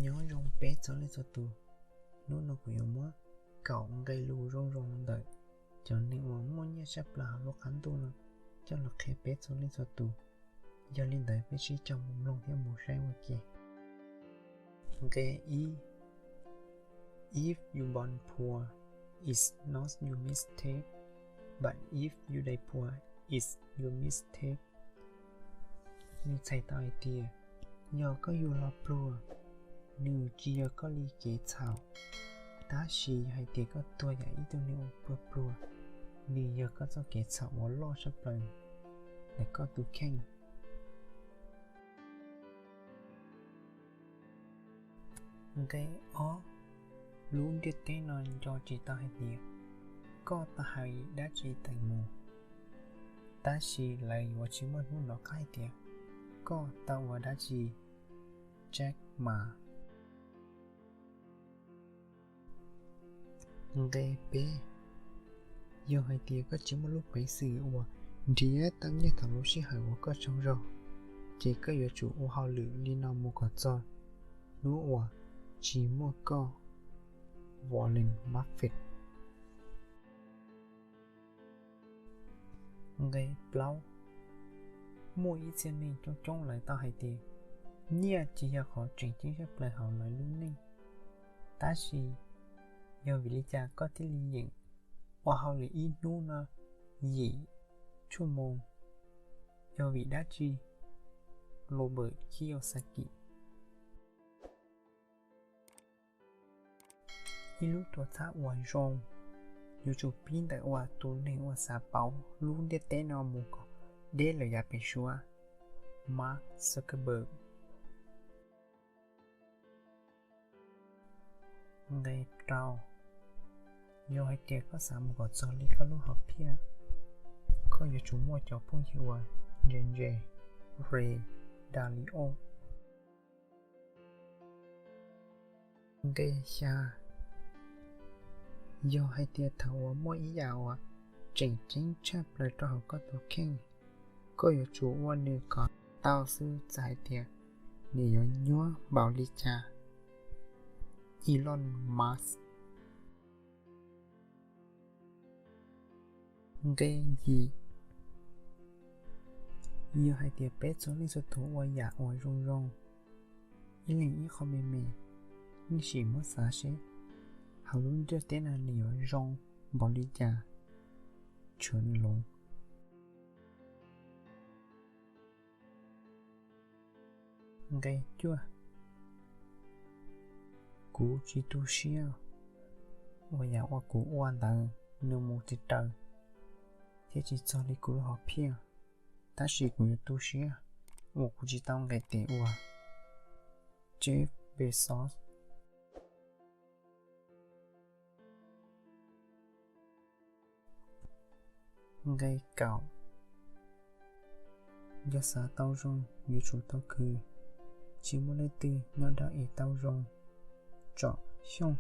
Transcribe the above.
Nyob zoo peb txhua leej txhua tus, hnub no kuv yuav muab kaum nqe lus zoo zoo ntawm cov neeg uas muaj nyiaj tshaj plaws hauv lub qab ntuj no coj los qhia peb txhua leej txhua tus. Yog li ntawd peb sib cog mus mloog thiab mus saib ua ke. Nqe ib: If you born poor, it's not your mistake, but if you die poor, it's your mistake. Nws txhais tau hais tias, yog koj yug los pluag, nws tsis yog koj li kev txhaum, tab sis yog hais tias koj tuag yam ib tug neeg uas pluag pluag, nws yog koj txoj kev txhaum uas loj tshaj plaws ntawm koj tus kheej. Nqe ob: Lub ntiaj teb no nco tsis tau hais tias koj tau hais dab tsi teem mus, tab sis lawv yuav tsis muaj hnub nov qab hais tias koj tau ua dab tsi. Jack Ma. Nqe peb: Yog hais tias koj tsis muaj lub peev xwm uas nrhiav tau nyiaj thaum lub sij hawm uas koj tsaug zog, ces koj yuav tsum ua hauj lwm li no mus kom txog hnub uas tsis muaj koj. Warren Buffett. Nqe plaub: Muaj ib txhia neeg coob coob lawv tau hais tias nyiaj tsis yog qhov tseem ceeb tshaj plaws hauv lawv lub neej. Tab sis yog vim li cas koj thiaj li yeem ua hauj lwm ib hnub no yim tshuaj moos? Yog vim dab tsi? Robert Kiyosaki. Ib lub tuam txhab uas zoo yuav tsum pib ntawm uas tus neeg uas xav pauv lub ntiaj teb no mus kom deb lawm yav pem suab, Mark Zuckerberg. Nqe rau: Yog hais tias koj xav mus kom txog li koj lub hom phiaj, koj yuav tsum muaj cov phooj ywg uas ntse ntse. Ray Dalio. Nqe xya: Yog hais tias thaum uas muaj ib yam uas tseem ceeb tshaj plaws rau hauv koj tus kheej, koj yuav tsum ua nws kom tau xwb txawm hais tias nws yuav nyuaj npaum li cas. Elon Musk. Nqe yim: Yog hais tias peb txhua leej txhua tus ua yam uas zoo zoo, ib leeg ib qho me me, nej sim muab xav seb hauv lub ntiaj teb no nws yuav zoo npaum li cas. Tshwm Loov. Nqe cuaj: Kuv tsis tu siab uas yam uas kuv ua ntawd nws mus tsis raws thiab tsis txog li kuv lub hom phiaj, tab sis kuv yuav tu siab uas kuv tsis tau nqis tes ua. Jeff Bezos. Nqe kaum: Yog xav tau zoo yuav tsum tau khwv, tsis muaj leej twg nyob dawb es tau zoo. Tsom Xyooj.